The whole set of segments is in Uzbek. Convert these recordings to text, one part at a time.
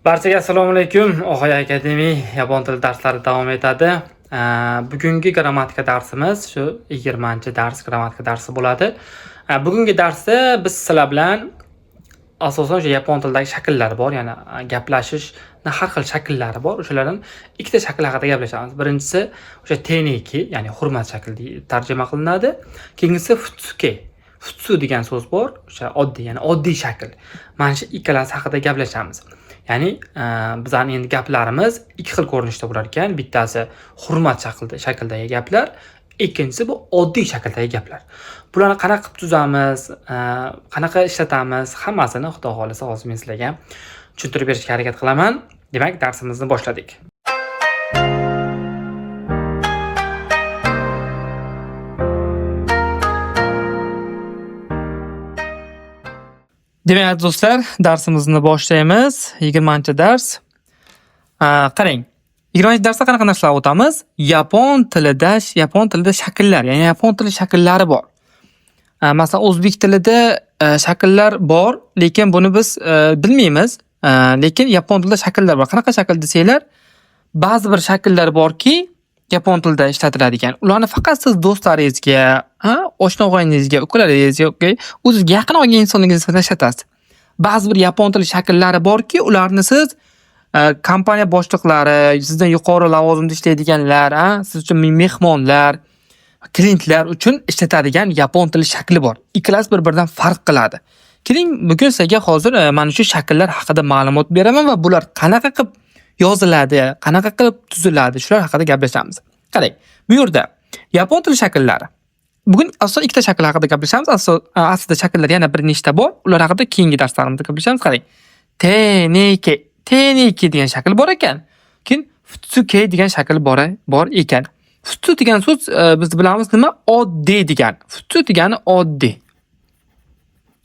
Barchaga assalomu alaykum. Ohay Academy yapon tili darslari davom etadi. Bugungi grammatika darsimiz shu 20-dars grammatika darsi bo'ladi. Bugungi darsda biz sizlar bilan asosan o'sha yapon tilidagi shakllar bor, ya'ni gaplashishni har xil shakllari bor. O'shalardan ikkita shakl haqida gaplashamiz. Birinchisi o'sha teniki, ya'ni hurmat shakli tarjima qilinadi. Keyingisi futsuke. Futsu degan so'z bor, o'sha oddiy, ya'ni oddiy shakl. Mana shu ikkalasi haqida gaplashamiz. Ya'ni bizning endi gaplarimiz ikki xil ko'rinishda bo'lar ekan. Bittasi hurmat shakldagi gaplar, ikkinchisi bu oddiy shakldagi gaplar. Bularni qanaqa qilib tuzamiz, qanaqa ishlatamiz, hammasini Xudo xohlasa hozir men sizlarga tushuntirib berishga harakat qilaman. Demak, darsimizni boshladik. Demak, aziz do'stlar, darsimizni boshlaymiz. 20-dars. Qarang. 20-darsda qanaqa narsalar o'tamiz? Yapon tilida shakllar, ya'ni yapon tili shakllari bor. Masalan, o'zbek tilida shakllar bor, lekin buni biz bilmaymiz. Lekin yapon tilida shakllar bor. Qanaqa shakl desanglar, ba'zi bir shakllar borki, yapon tilida ishlatiladigan. Ularni faqat siz do'stlaringizga, oshna og'ayningizga, ukalaringizga yoki o'zizga yaqin olgan insonlarga nisbatan ishlatasiz. Ba'zi bir yapon tili shakllari borki, ularni siz kompaniya boshliqlari, sizdan yuqori lavozimda ishlaydiganlar, siz uchun mehmonlar, klientlar uchun ishlatadigan yapon tili shakli bor. Ikkalasi bir-biridan farq qiladi. Keling, bugun sizlarga hozir mana shu shakllar haqida ma'lumot beraman va bular qanaqa qilib yoziladi, qanaqa qilib tuziladi, shular haqida gaplashamiz. Qarang, bu yerda yapon tili shakllari. Bugun asosan ikkita shakl haqida gaplashamiz. Aslida shakllar yana bir nechta bor. Ular haqida keyingi darslarimizda gaplashamiz. Qarang. Teneke, teneke degan shakl bor ekan. Keyin futsuke degan shakl bor ekan. Futsu degan so'z biz bilamiz nima? Oddiy degan. Futsu degani oddiy.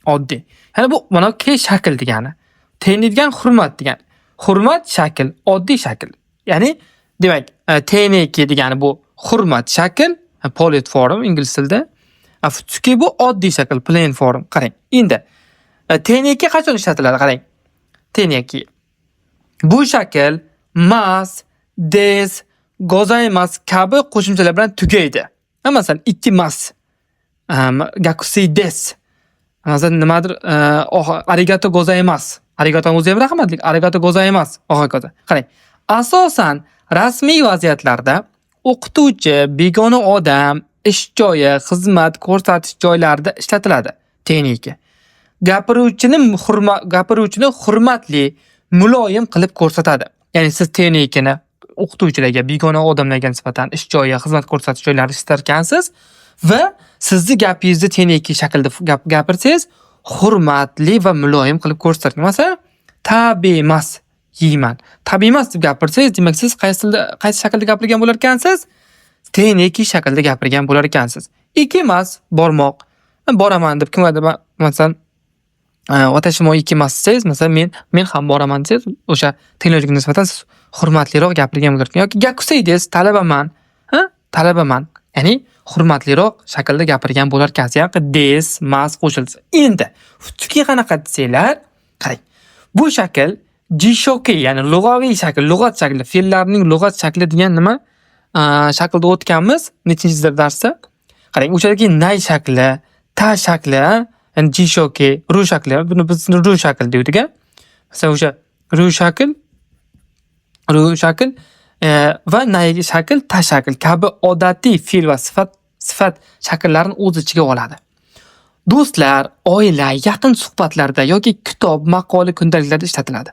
Oddiy. Ya'ni bu mana ke shakl degani. Teni degan hurmat degani. Hurmat shakl, oddiy shakl. Ya'ni demak, teneke degani bu hurmat shakl, polite form ingliz tilida. Futsuke bu oddiy shakl, plain form. Qarang. Endi teneke qachon ishlatiladi? Qarang. Teneke. Bu shakl mas, des, gozaymas kabi qo'shimchalar bilan tugaydi. Masalan, ikki mas, gakusei des. Masalan, nimadir, arigato gozaymas. Arigato o'zi ham rahmatli, arigato gozaymas. Hokazo. Qarang. Asosan rasmiy vaziyatlarda o'qituvchi, begona odam, ish joyi, xizmat ko'rsatish joylarida ishlatiladi. Teneke. Gapiruvchini hurmatli, muloyim qilib ko'rsatadi. Ya'ni siz tenekini o'qituvchilarga, begona odamlarga nisbatan ish joyi, xizmat ko'rsatish joylarida ishlatarkansiz va sizni gapingizni teneke shaklda gapirsangiz, hurmatli va muloyim qilib ko'rsatadi. Masalan, tabimas yeyman. Tabimas deb gapirsangiz, demak siz qaysi shaklda gapirgan bo'lar ekansiz? Teneke shaklda gapirgan bo'lar ekansiz. Ikki emas bormoq. Boraman deb kimgadir masalan, watashi mo ikkimas desangiz, masalan, men ham boraman desangiz, o'sha tinglovchiga nisbatan siz hurmatliroq gapirgan bo'lar ekan. Yoki gakusei desangiz, talabaman, ha? Talabaman. Ya'ni hurmatliroq shaklda gapirgan bo'lar ekansiz. Ya'ni des, mas qo'shilsa. Endi futsuke qanaqa desanglar, qarang. Bu shakl jishoki, ya'ni lug'aviy shakl, lug'at shakli, fe'llarning lug'at shakli degan nima? Shaklda o'tganmiz nechinchi darsda. Qarang, o'shadagi nay shakli, ta shakli, ya'ni jishoki, ru shakli, buni biz ru shakl deydik, a? Masalan, o'sha ru shakl, ru shakl va nay shakl, ta shakl kabi odatiy fe'l va sifat shakllarini o'z ichiga oladi. Do'stlar, oila, yaqin suhbatlarda yoki kitob, maqola, kundaliklarda ishlatiladi.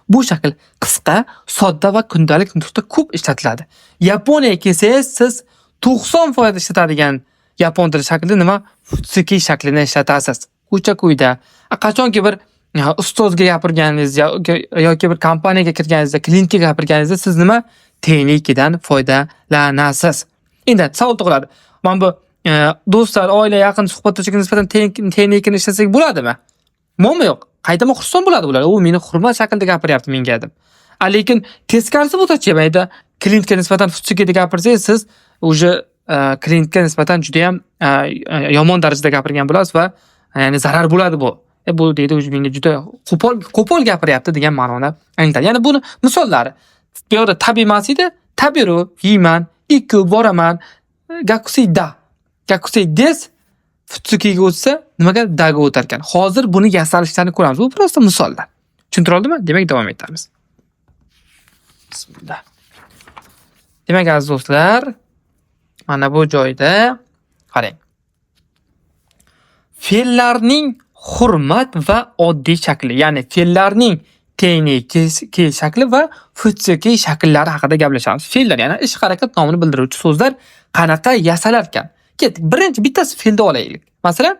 Bu shakl qisqa, sodda va kundalik nutqda ko'p ishlatiladi. Yaponiyaga kelsangiz, siz 90% ishlatadigan yapon tili shaklida nima? Futsuke shaklini ishlatasiz. Ko'cha-ko'yda, qachonki bir ustozga gapirganingizda yoki bir kompaniyaga kirganingizda, klientga gapirganingizda siz nima? Tenekidan foydalanasiz. Endi savol tug'iladi. Mana bu do'stlar, oila, yaqin suhbatdoshlarga nisbatan tenekini ishlatsak bo'ladimi? Muammo yo'q. Qaytama xursand bo'ladi ular. U meni hurmat shaklida gapiryapti menga deb. Lekin teskarisi bo'lsa-chi, mayda klientga nisbatan futsukida gapirsangiz, siz уже klientga nisbatan juda ham yomon darajada gapirgan bo'lasiz va ya'ni zarar bo'ladi bu. Bu deydi, o'zi menga juda qo'pol gapiryapti degan ma'noni anglatadi. Ya'ni buni misollari bu yoqda tabimas edi, tabiru yeyman, ikku boraman, gakusei da. Gakusei des futsukiga o'tsa nimaga daga o'tar ekan. Hozir buni yasalishlarini ko'ramiz. Bu просто misollar. Tushuntira oldimmi? Demak, davom etamiz. Bismillah. Demak, aziz do'stlar, mana bu joyda qarang. Fe'llarning hurmat va oddiy shakli, ya'ni fe'llarning teinei shakli va futsuki shakllari haqida gaplashamiz. Fe'llar, ya'ni ish harakat nomini bildiruvchi so'zlar qanaqa yasalar ekan? Ketdik. Birinchi bittasi fe'lni olaylik. Masalan,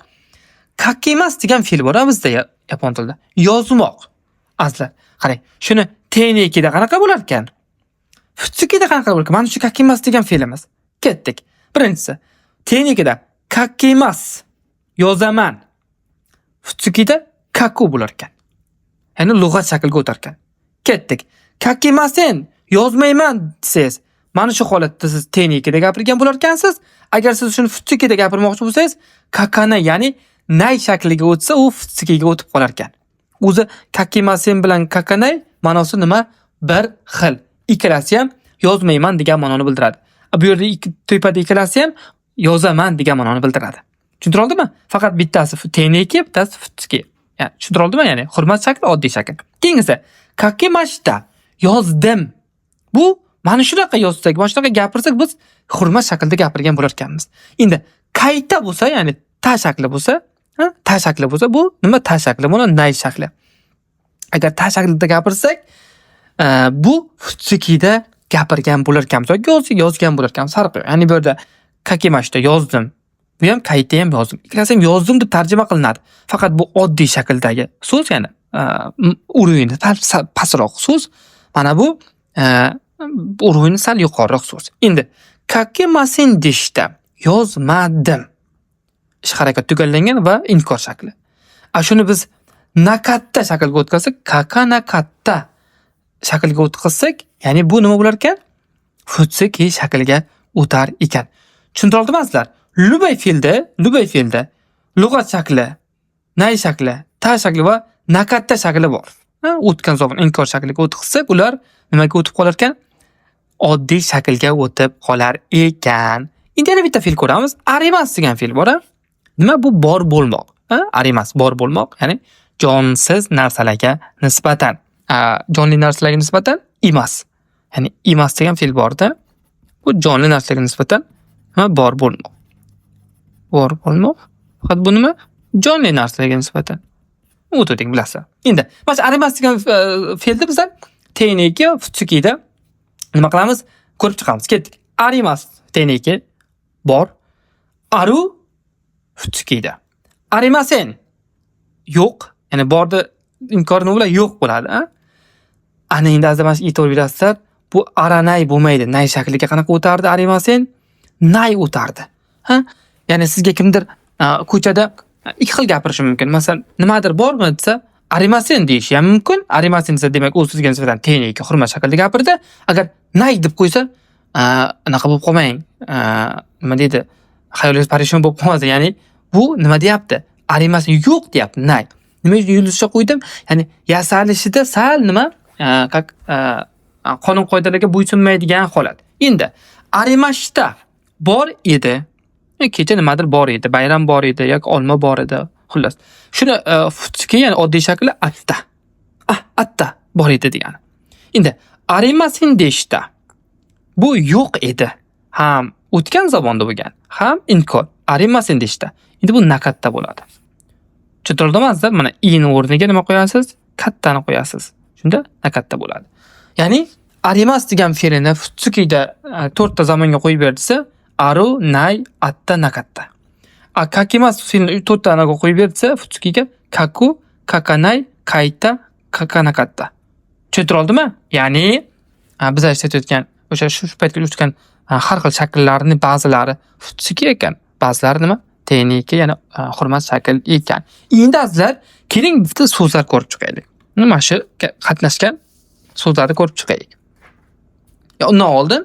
kakimas degan fe'l bor bizda yapon tilida. Yozmoq. Azizlar, qarang, shuni teineikida qanaqa bo'lar ekan? Futsukida qanaqa bo'lar ekan? Mana shu kakimas degan fe'limiz. Ketdik. Birinchisi, teineikida kakimas yozaman. Futsukida kaku bo'lar ekan. Ya'ni lug'at shaklga o'tar ekan. Ketdik. Kakimasen yozmayman desangiz, mana shu holatda siz teineikida gapirgan bo'lar ekansiz. Agar siz shuni futsukida gapirmoqchi bo'lsangiz, kakana, ya'ni nay shakliga o'tsa, u futsukiga o'tib qolar ekan. O'zi kakimasen bilan kakanay ma'nosi nima? Bir xil. Ikkalasi ham yozmayman degan ma'noni bildiradi. Bu yerda tepada ikkalasi ham yozaman degan ma'noni bildiradi. Tushuntira oldimmi? Faqat bittasi teineki, bittasi futsuki. Ya'ni tushuntira oldimmi? Ya'ni hurmat shakli, oddiy shakl. Keyingisi kakimashita yozdim. Bu mana shunaqa yozsak, mana shunaqa gapirsak, biz hurmat shaklida gapirgan bo'lar ekanmiz. Endi kayta bo'lsa, ya'ni ta shakli bo'lsa, ta shakli bo'lsa, bu nima ta shakli? Buni nay shakli. Agar ta shaklida gapirsak, bu futsukida gapirgan bo'lar ekanmiz yoki yozgan bo'lar ekanmiz. Farqi yo'q. Ya'ni bu yerda kakimashita yozdim. Bu ham kayta ham yozdim. Ikkalasi ham yozdim deb tarjima qilinadi. Faqat bu oddiy shakldagi so'z, ya'ni уровень sal pastroq so'z. Mana bu уровень sal yuqoriroq so'z. Endi kakimasen deshta yozmadim. Ish harakat tugallangan va inkor shakli. A shuni biz nakatta shaklga o'tkazsak, kakanakatta shaklga o'tkazsak, ya'ni bu nima bo'lar ekan? Futsuki shaklga o'tar ekan. Tushuntira oldimmi azizlar? Lubay fe'lda lug'at shakli, nay shakli, ta shakli va nakatta shakli bor. O'tgan zamon inkor shakliga o'tkazsak, ular nimaga o'tib qolar ekan? Oddiy shaklga o'tib qolar ekan. Endi yana bitta fe'l ko'ramiz. Arimas degan fe'l bor. Nima bu? Bor bo'lmoq. Arimas bor bo'lmoq, ya'ni jonsiz narsalarga nisbatan, jonli narsalarga nisbatan emas. Ya'ni emas degan fe'l borda. Bu jonli narsalarga nisbatan nima? Bor bo'lmoq. Bor bo'lmoq. Faqat bu nima? Jonli narsalarga nisbatan. O'tdik, bilasizlar. Endi mana shu arimas degan fe'lni bizlar teineki futsukida nima qilamiz? Ko'rib chiqamiz. Ketdik. Arimas teineki bor. Aru futsukida. Arimasen yo'q. Ya'ni borda inkor nima bo'ladi? Yo'q bo'ladi, a? Ana endi azizlar, mana shu e'tibor berasizlar. Bu aranay bo'lmaydi. Nay shakliga qanaqa o'tardi arimasen? Nay o'tardi. Ha? Ya'ni sizga kimdir ko'chada ikki xil gapirishi mumkin. Masalan, nimadir bormi desa, arimasen deyishi ham mumkin. Arimasen desa, demak, u sizga nisbatan teineki hurmat shaklida gapirdi. Agar nay deb qo'ysa, anaqa bo'lib qolmang. Nima deydi? Xayolingiz parishon bo'lib qolmasin. Ya'ni bu nima deyapti? Arimasen yo'q deyapti, nay. Nima uchun yulduzcha qo'ydim? Ya'ni yasalishida sal nima? Как qonun qoidalarga bo'ysunmaydigan holat. Endi arimashta bor edi. Kecha nimadir bor edi, bayram bor edi yoki olma bor edi. Xullas. Shuni futsuki, ya'ni oddiy shakli atta. Ah, atta bor edi degani. Endi arimasen deshta. Bu yo'q edi. Ham o'tgan zamonda bo'lgan, ham inkor. Arimasen deshta. Endi bu nakatta bo'ladi. Tushuntirdimmi azizlar? Mana i ni o'rniga nima qo'yasiz? Kattani qo'yasiz. Shunda nakatta bo'ladi. Ya'ni arimas degan fe'lini futsukida to'rtta zamonga qo'yib ber desa, aru, nay, atta, nakatta. A kakimas fe'lini to'rtta anaga qo'yib ber desa, futsukiga kaku, kakanay, kayta, kakanakatta. Tushuntira oldimmi? Ya'ni bizlar ishlatayotgan o'sha shu paytga o'tgan har xil shakllarni ba'zilari futsuki ekan, ba'zilari nima? Teineki, ya'ni hurmat shakl ekan. Endi azizlar, keling bitta so'zlar ko'rib chiqaylik. Mana shu qatnashgan so'zlarni ko'rib chiqaylik. Ya undan oldin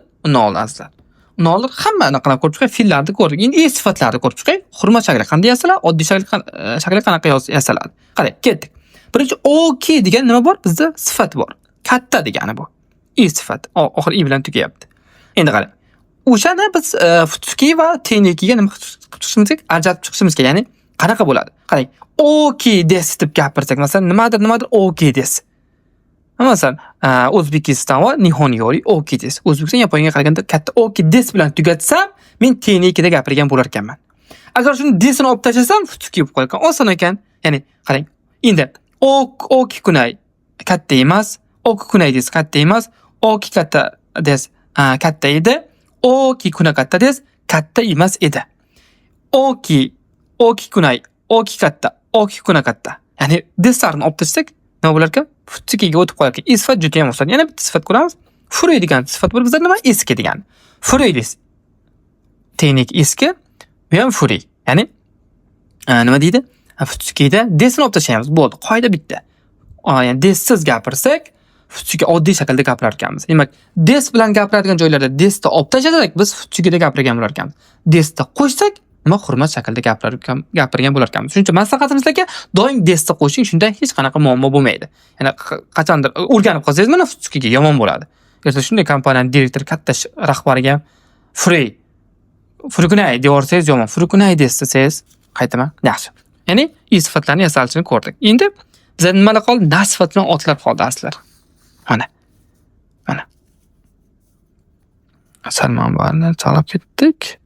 azizlar. Undan oldin hamma anaqalarni ko'rib chiqay, fe'llarni ko'rdik. Endi sifatlarni ko'rib chiqay. Hurmat shakli qanday yasaladi, oddiy shakli qanaqa yasaladi. Qarang, ketdik. Birinchi oki degan nima bor? Bizda sifat bor. Katta degani bu. I sifat. Oxiri i bilan tugayapti. Endi qarang. O'shani biz futsuki va tenikiga nima qilib chiqishimiz kerak? Ajratib chiqishimiz kerak. Ya'ni qanaqa bo'ladi? Qarang, oki des deb gapirsak, masalan, nimadir oki des. Masalan, O'zbekiston va Nihon yori oki des. O'zbekiston Yaponiyaga qaraganda katta oki des bilan tugatsam, men tenikida gapirgan bo'lar ekanman. Agar shuni desini olib tashlasam, futsuki bo'lib qolar ekan. Oson ekan. Ya'ni qarang, endi oki kunay katta emas, oki kunay des katta emas, oki katta des katta edi, oki kuna katta des katta emas edi. Oki kunay, oki katta, oki kuna katta. Ya'ni deslarni olib tashlasak nima bo'lar ekan? Futsukiga o'tib qolar ekan. Sifat juda ham oson. Yana bitta sifat ko'ramiz. Furui degan sifat bor bizda nima? Eski degan. Furui des. Tenik eski, bu ham furui. Ya'ni nima deydi? Futsukida desini olib tashlaymiz. Bo'ldi. Qoida bitta. Ya'ni dessiz gapirsak, futsuki oddiy shaklda gapirar ekanmiz. Demak, des bilan gapiradigan joylarda desni olib tashlasak, biz futsukida gapirgan bo'lar ekanmiz. Desni qo'shsak, nima hurmat shaklda gapirgan bo'lar ekanmiz. Shuning uchun maslahatim sizlarga doim desni qo'shing, shunda hech qanaqa muammo bo'lmaydi. Ya'ni qachondir o'rganib qolsangiz, mana futsukiga yomon bo'ladi. Erta shunday kompaniyaning direktori, katta rahbariga free furukunay deyorsangiz yomon. Furukunay desangiz qaytaman. Yaxshi. Ya'ni i sifatlarni yasalishini ko'rdik. Endi bizda nimalar qoldi? Na sifat bilan otlar qoldi azizlar. Mana. Mana. Salmon barni chalib ketdik.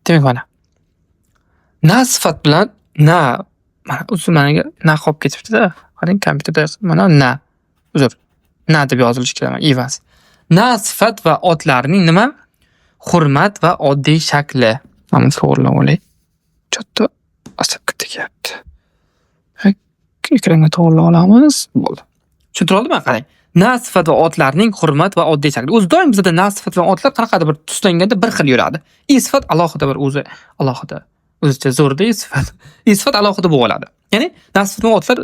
Demak mana. Na sifat bilan na mana uzr managa na qolib ketibdi-da. Qarang, kompyuterda mana na. Uzr. Na deb yozilishi kerak, evas. Na sifat va otlarning nima? Hurmat va oddiy shakli. Mana to'g'rilab olay. Chotto asabga tegyapti. Ekranga to'g'rilab olamiz. Bo'ldi. Tushuntira oldimmi? Qarang. Na sifat va otlarning hurmat va oddiy shakli. O'zi doim bizda na sifat va otlar qanaqadir bir tuslanganda bir xil yuradi. I sifat alohida bir o'zi alohida o'zicha zo'rda i sifat. I sifat alohida bo'lib oladi. Ya'ni na sifat va otlar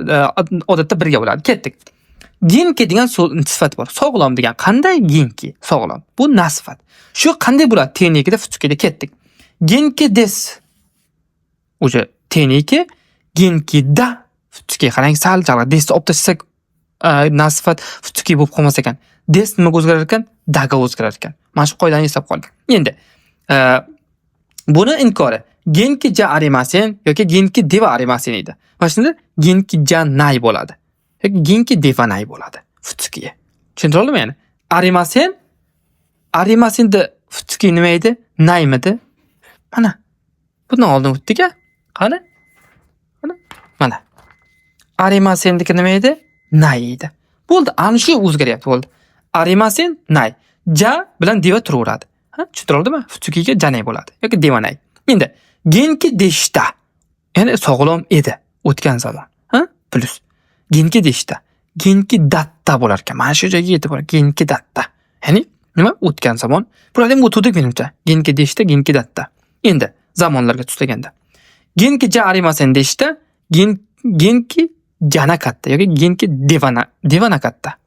odatda birga bo'ladi. Ketdik. Genki degan sifat bor. Sog'lom degan. Qanday genki? Sog'lom. Bu na sifat. Shu qanday bo'ladi? Tenikida, futsukida ketdik. Genki des. O'sha teniki, genki da futsuki. Qarang, sal chalg'ib desni olib tashlasak, na sifat futsuki bo'lib qolmas ekan. Des nimaga o'zgarar ekan? Daga o'zgarar ekan. Mana shu qoidani eslab qoling. Endi buni inkori genki ja arimasen yoki genki deva arimasen edi. Mana shunda genki ja nay bo'ladi. Yoki genki deva nay bo'ladi futsukiga. Tushuntira oldimmi ya'ni? Arimasen, arimasenda futsuki nima edi? Naymidi? Mana. Bundan oldin o'tdik-a? Qani? Mana. Mana. Arimasendiki nima edi? Nay edi. Bo'ldi, ana shu o'zgaryapti, bo'ldi. Arimasen nay. Ja bilan deva turaveradi. Ha, tushuntira oldimmi? Futsukiga janay bo'ladi yoki devanay. Endi genki deshta. Ya'ni sog'lom edi o'tgan zamon. Ha? Plus genki deshta. Genki datta bo'lar ekan. Mana shu joyga yetib boradi. Genki datta. Ya'ni nima? O'tgan zamon. Bularni ham o'tdik menimcha. Genki deshta, genki datta. Endi zamonlarga tuslaganda. Genki ja arimasen deshta, genki jana katta yoki genki devana katta.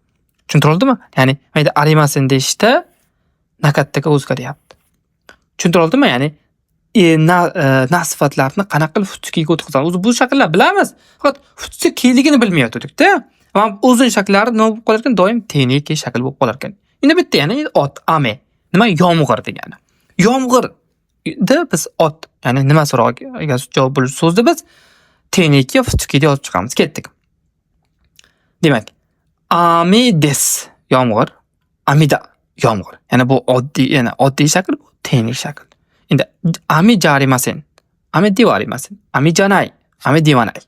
Tushuntira oldimmi? Ya'ni mayda arimasen deshta nakattaga o'zgaryapti. Tushuntira oldimmi? Ya'ni na sifatlarni qanaqa qilib futsukiga o'tkazamiz? O'zi bu shakllar bilamiz. Faqat futsukiligini bilmayotgandik-da. Mana uzun shakllari nima bo'lib qolar ekan? Doim teniki shakl bo'lib qolar ekan. Endi bitta yana ot, ame. Nima? Yomg'ir degani. Yomg'irda biz ot, ya'ni nima so'rog'iga javob bo'lish so'zni biz teniki futsukida yozib chiqamiz. Ketdik. Demak, ame des yomg'ir, amida yomg'ir. Ya'ni bu oddiy, ya'ni oddiy shakl, bu tenik shakl. Endi ame jarimasen, ame devarimasen, ame janay, ame devanay.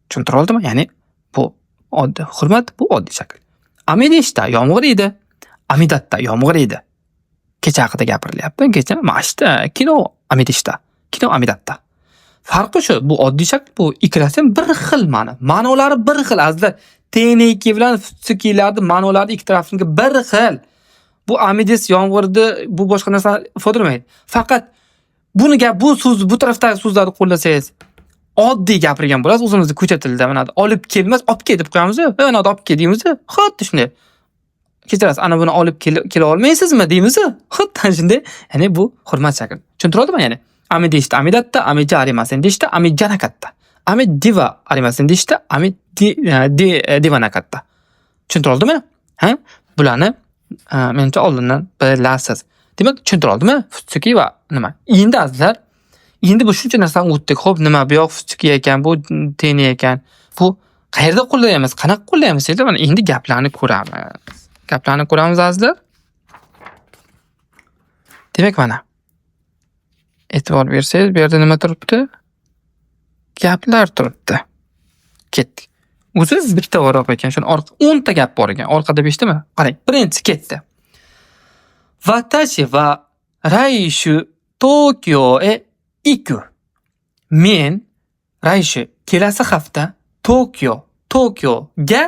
Tushuntira oldimmi? Ya'ni bu oddiy hurmat, bu oddiy shakl. Ame deshta yomg'ir edi. Amidatta yomg'ir edi. Kecha haqida gapirilyapti. Kecha mashta kino amidishta. Kino amidatta. Farqi shu, bu oddiy shakl, bu ikkalasi ham bir xil ma'no. Ma'nolari bir xil azizlar. Teniki bilan futsukilarning ma'nolari ikki tarafniki bir xil. Bu amides yomg'irni, bu boshqa narsani ifodalamaydi. Faqat buni gap, bu so'z, bu tarafdagi so'zlarni qo'llasangiz oddiy gapirgan bo'lasiz. O'zimizni ko'cha tilida mana olib kelmas, olib kel deb qo'yamiz-ku. Mana olib kel deymiz-ku. Xuddi shunday. Kechirasiz, ana buni olib kela olmaysizmi deymiz-ku. Xuddi shunday, ya'ni bu hurmat shakli. Tushuntira oldimmi ya'ni? Ame deshita ame datta, ame ja arimasen deshita, ame janakatta. Ame diva arimasen deshita, ame deva nakatta. Tushuntira oldimmi? Ha? Bularni menimcha oldindan bilasiz. Demak, tushuntira oldimmi? Futsuki va nima? Endi azizlar, endi bu shuncha narsani o'tdik. Xo'p, nima bu yoq futsuki ekan, bu teni ekan. Bu qayerda qo'llaymiz, qanaqa qo'llaymiz? Endi mana endi gaplarni ko'ramiz. Gaplarni ko'ramiz azizlar. Demak, mana e'tibor bersangiz, bu yerda nima turibdi? Gaplar turibdi. Ketdik. O'zi bitta varaq ekan, shuni orqa 10 ta gap bor ekan. Orqada 5 tami? Qarang, birinchisi ketdi. Watashi wa raishu Tokyo e iku. Men raishu kelasi hafta Tokyoga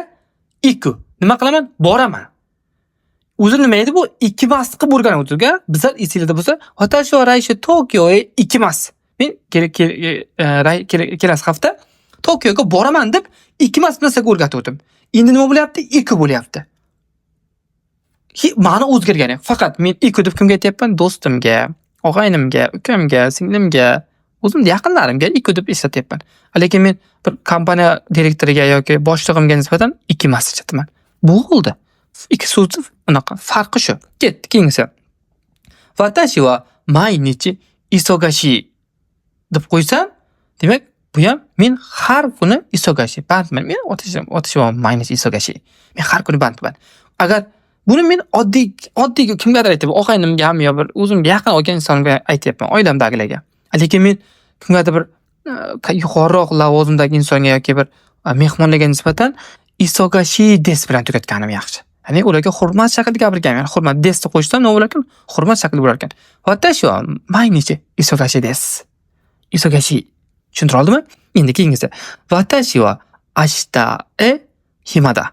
iku. Nima qilaman? Boraman. O'zi nima edi bu? Ikkimas qilib o'rganib o'tirgan. Bizlar esingizda bo'lsa, watashi wa raishu Tokyo e ikkimas. Men kelasi hafta Tokyoga boraman deb ikkimas narsaga o'rgatib o'tdim. Endi nima bo'lyapti? Iku bo'lyapti. Ma'no o'zgargani. Faqat men iku deb kimga aytyapman? Do'stimga, og'aynimga, ukamga, singlimga, o'zimni yaqinlarimga iku deb eslatyapman. Lekin men bir kompaniya direktoriga yoki boshlig'imga nisbatan ikkimas ishlataman. Bo'ldi. Ikki so'z unaqa farqi shu. Ketdi, keyingisi. Watashi wa mainichi isogashi deb qo'ysam, demak, bu ham men har kuni isogashi bandman. Men watashi wa mainichi isogashi. Men har kuni bandman. Agar buni men oddiy kimgadir aytyapman, og'aynimga ham yo bir o'zimga yaqin olgan insonga aytyapman, oilamdagilarga. Lekin men kimgadir bir yuqoriroq lavozimdagi insonga yoki bir mehmonlarga nisbatan isogashi des bilan tugatganim yaxshi. Ya'ni ularga hurmat shaklida gapirganim, ya'ni hurmat desni qo'shsam nima bo'lar ekan? Hurmat shaklida bo'lar ekan. Watashi wa mainichi isogashi des. Isogashi. Tushuntira oldimmi? Endi keyingisi. Watashi wa ashita e himada.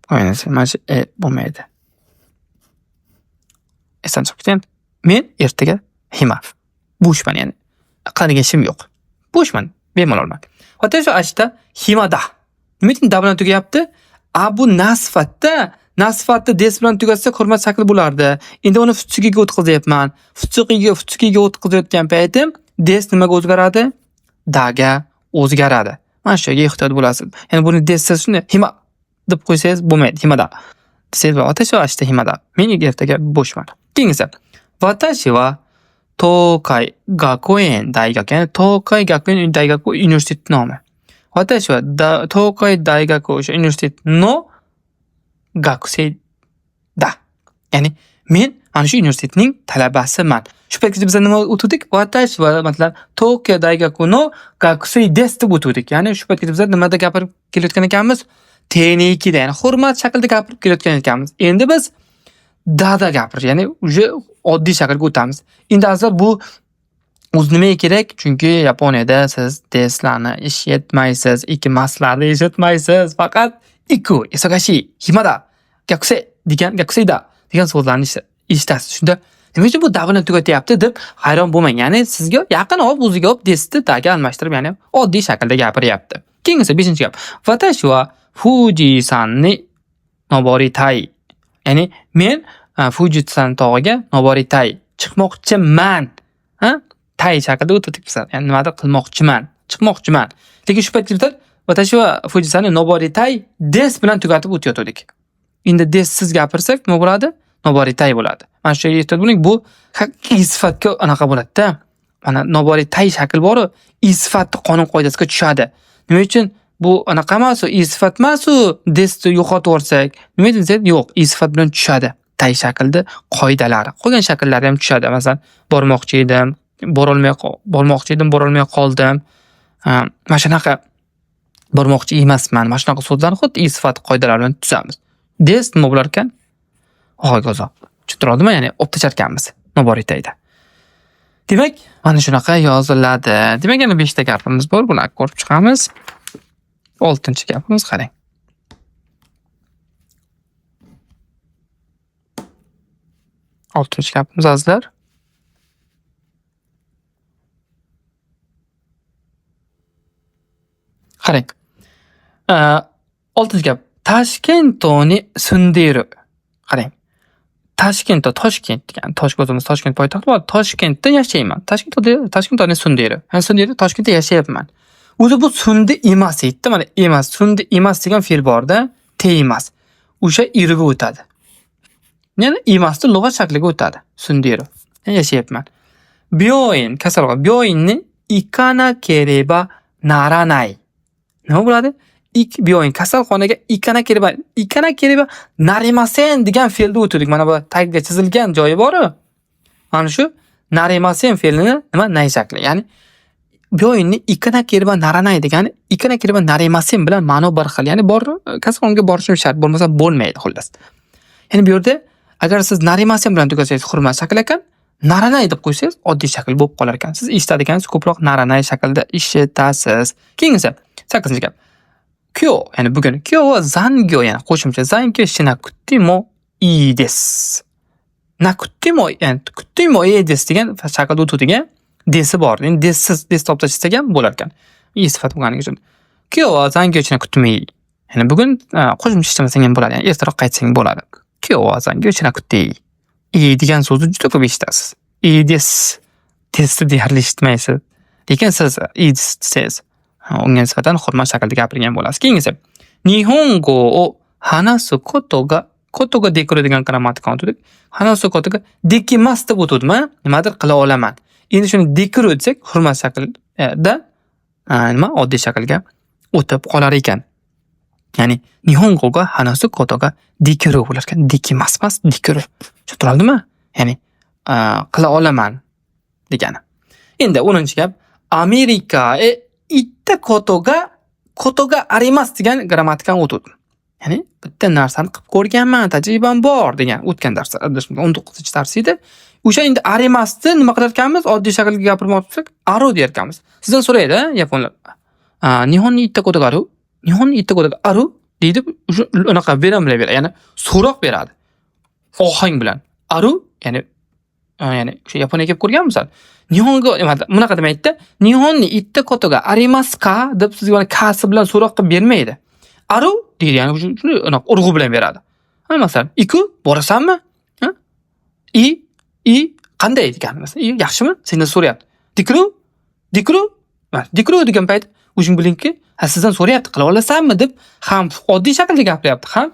Qo'yingiz, mana shu e bo'lmaydi. Esdan chiqib ketgan. Men ertaga hima. Bo'shman, ya'ni qiladigan ishim yo'q. Bo'shman, bemalolman. Watashi wa ashita himada. Nima uchun da bilan tugayapti? A bu nasfatda, nasfatda des bilan tugatsa hurmat shakli bo'lardi. Endi uni futsukiga o'tkazyapman. Futsukiga o'tkazayotgan paytim des nimaga o'zgaradi? Daga o'zgaradi. Mana shu yerga ehtiyot bo'lasiz. Ya'ni buni dessiz shunday hima deb qo'ysangiz bo'lmaydi. Himada. Desangiz watashi wa ashita himada. Men ertaga bo'shman. Keyingisi. Watashi wa Tokai Gakuen Daigaku. Ya'ni Tokai Gakuen Daigaku universitet nomi. Watashi wa Tokai Daigaku o'sha universitet no gakusei da. Ya'ni men mana shu universitetning talabasiman. Shu paytgacha biz nima o'tdik? Watashi wa masalan Tokyo Daigaku no gakusei des deb o'tdik. Ya'ni shu paytgacha biz nimada gapirib kelayotgan ekanmiz? T2da, ya'ni hurmat shaklida gapirib kelayotgan ekanmiz. Endi biz dada gapirish, ya'ni уже oddiy shaklga o'tamiz. Endi azizlar, bu o'zi nimaga kerak? Chunki Yaponiyada siz deslarni eshitmaysiz, ikkimaslarni eshitmaysiz. Faqat iku, isogashi, himada, gakusei degan, gakuseida degan so'zlarni eshitasiz. Shunda nima uchun bu da bilan tugatyapti deb hayron bo'lmang. Ya'ni sizga yaqin olib, o'ziga olib desni daga almashtirib, ya'ni oddiy shaklda gapiryapti. Keyingisi 5-gap. Watashi wa Fujisan ni noboritai. Ya'ni men Fujisan tog'iga noboritai chiqmoqchiman. Ha? Tai shaklida o'tdik biz. Ya'ni nimadir qilmoqchiman, chiqmoqchiman. Lekin shu paytda watashi wa Fujisan ni noboritai des bilan tugatib o'tayotgandik. Endi dessiz gapirsak nima bo'ladi? Noboritai bo'ladi. Mana shu yerga ehtiyot bo'ling, bu i sifatga anaqa bo'ladi-da. Mana noboritai shakl bor-u, i sifatni qonun qoidasiga tushadi. Nima uchun bu anaqa emas u, i sifat emas u, desni yo'qotib yuborsak, nima desak, yo'q, i sifat bilan tushadi. Tai shaklda qoidalari. Qolgan shakllari ham tushadi. Masalan, bormoqchi edim, borolmay bormoqchi edim, borolmay qoldim. Mana shunaqa bormoqchi emasman. Mana shunaqa so'zlarni xuddi i sifat qoidalari bilan tuzamiz. Des nima bo'lar ekan? Hokazo. Tushuntira oldimmi? Ya'ni olib tashlarkanmiz noboritayda. Demak, mana shunaqa yoziladi. Demak, yana 5 ta gapimiz bor. Buni ko'rib chiqamiz. 6-gapimiz qarang. Oltinchi gapimiz azizlar. Qarang. 6-gap. Tashkento ni sunderu. Qarang. Tashkentda, Toshkent degan. Toshkent o'zimiz Toshkent poytaxti bor. Toshkentda yashayman. Tashkentda ni sunderu. Ya'ni sunderu Toshkentda yashayapman. O'zi bu sundi emas edi. Mana emas, sundi emas degan fe'l borda, te emas. O'sha iruga o'tadi. Ya'ni emasni lug'at shakliga o'tadi. Sunderu. Ya'ni yashayapman. Byoin kasalxona. Byoinni ikanakereba naranay. Nima bo'ladi? Ik byoin kasalxonaga ikanakereba narimasen degan fe'lni o'tdik. Mana bu tagga chizilgan joyi bor-u. Mana shu narimasen fe'lini nima nay shakli. Ya'ni byoinni ikanakereba naranay degani ikanakereba narimasen bilan ma'no bir xil. Ya'ni bor kasalxonaga borishim shart, bo'lmasa bo'lmaydi xullas. Ya'ni bu yerda agar siz narimasen bilan tugasangiz hurmat shakli ekan, naranay deb qo'ysangiz oddiy shakl bo'lib qolar ekan. Siz eshitadigansiz ko'proq naranay shaklda eshitasiz. Keyingisi 8-gap. Kyo, ya'ni bugun kyo va zangyo, ya'ni qo'shimcha zangyo shinakuttimo ii desu. Nakuttimo, ya'ni kuttimo ii desu degan shaklda o'tadigan desi bor. Endi dessiz des topib tashlasak ham bo'lar ekan. I sifat bo'lganligi uchun. Kyo wa zangyo shinakuttimo ii. Ya'ni bugun qo'shimcha ishlamasang ham bo'ladi, ya'ni ertaroq qaytsang bo'ladi. Kyo wa zangyo shinakutte ii. Ii degan so'zni juda ko'p eshitasiz. Ii des desni deyarli eshitmaysiz. Lekin siz ii desangiz unga nisbatan hurmat shaklida gapirgan bo'lasiz. Keyingisi Nihongo o hanasu koto ga koto ga dekiru degan grammatikani o'tdik. Hanasu koto ga dekimas deb o'tuvdim, nimadir qila olaman. Endi shuni dekiru desak hurmat shaklida nima oddiy shaklga o'tib qolar ekan. Ya'ni Nihongo ga hanasu koto ga dekiru bo'lar ekan. Dekimas emas, dekiru. Tushuntirdimmi? Ya'ni qila olaman degani. Endi 10-gap Amerika e itta koto ga arimas degan grammatikani o'tuvdim. Ya'ni bitta narsani qilib ko'rganman, tajribam bor degan o'tgan darsda, adashmasam 19-dars edi. O'sha endi arimasni nima qilar ekanmiz? Oddiy shaklga gapirmoqchi bo'lsak, aru deyar ekanmiz. Sizdan so'raydi yaponlar. Nihon ni itta koto ga aru? Nihon ni itta koto ga aru deydi. O'sha unaqa beram bilan beradi. Ya'ni so'roq beradi. Ohang bilan. Aru, ya'ni ya'ni o'sha Yaponiyaga kelib ko'rganmisan? Nihongo nima bunaqa demaydi-da. Nihon ni itta koto ga arimasu ka deb sizga mana kasi bilan so'roq qilib bermaydi. Aru deydi, ya'ni shuni unaqa urg'u bilan beradi. Ha, masalan, iku borasanmi? Ha? I i qanday degan masalan, i yaxshimi? Sendan so'rayapti. Dikru? Dikru? Mana dikru degan payt o'zing bilingki, ha sizdan so'rayapti, qila olasanmi deb ham oddiy shaklda gapiryapti, ham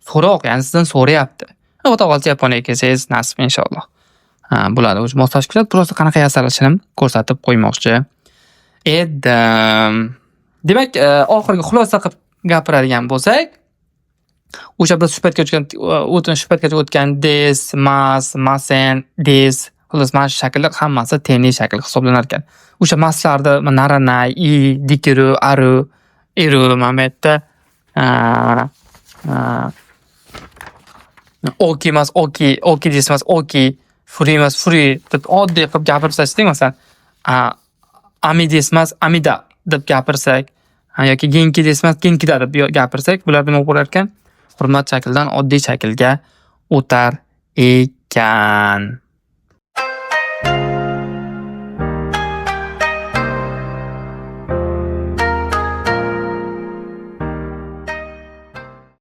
so'roq, ya'ni sizdan so'rayapti. Xudo xohlasa Yaponiyaga kelsangiz nasib inshaalloh. Ha, bo'ladi. O'zi moslashib ketadi. Просто qanaqa yasalishini ko'rsatib qo'ymoqchi edim. Demak, oxirgi xulosa qilib gapiradigan bo'lsak, o'sha biz shu paytgacha o'tgan shu paytgacha o'tgan des, mas, masen, des, xullas mana shu shakllar hammasi teni shakl hisoblanar ekan. O'sha maslarda naranay, i, dikiru, aru, iru mana bu yerda oki emas, oki, oki des emas, oki, furi emas, furi deb oddiy qilib gapirib tashlasak, masalan, ami des emas, amida deb gapirsak, yoki genki des emas, genkida deb gapirsak, bular nima bo'lar ekan? Hurmat shaklidan oddiy shaklga o'tar ekan.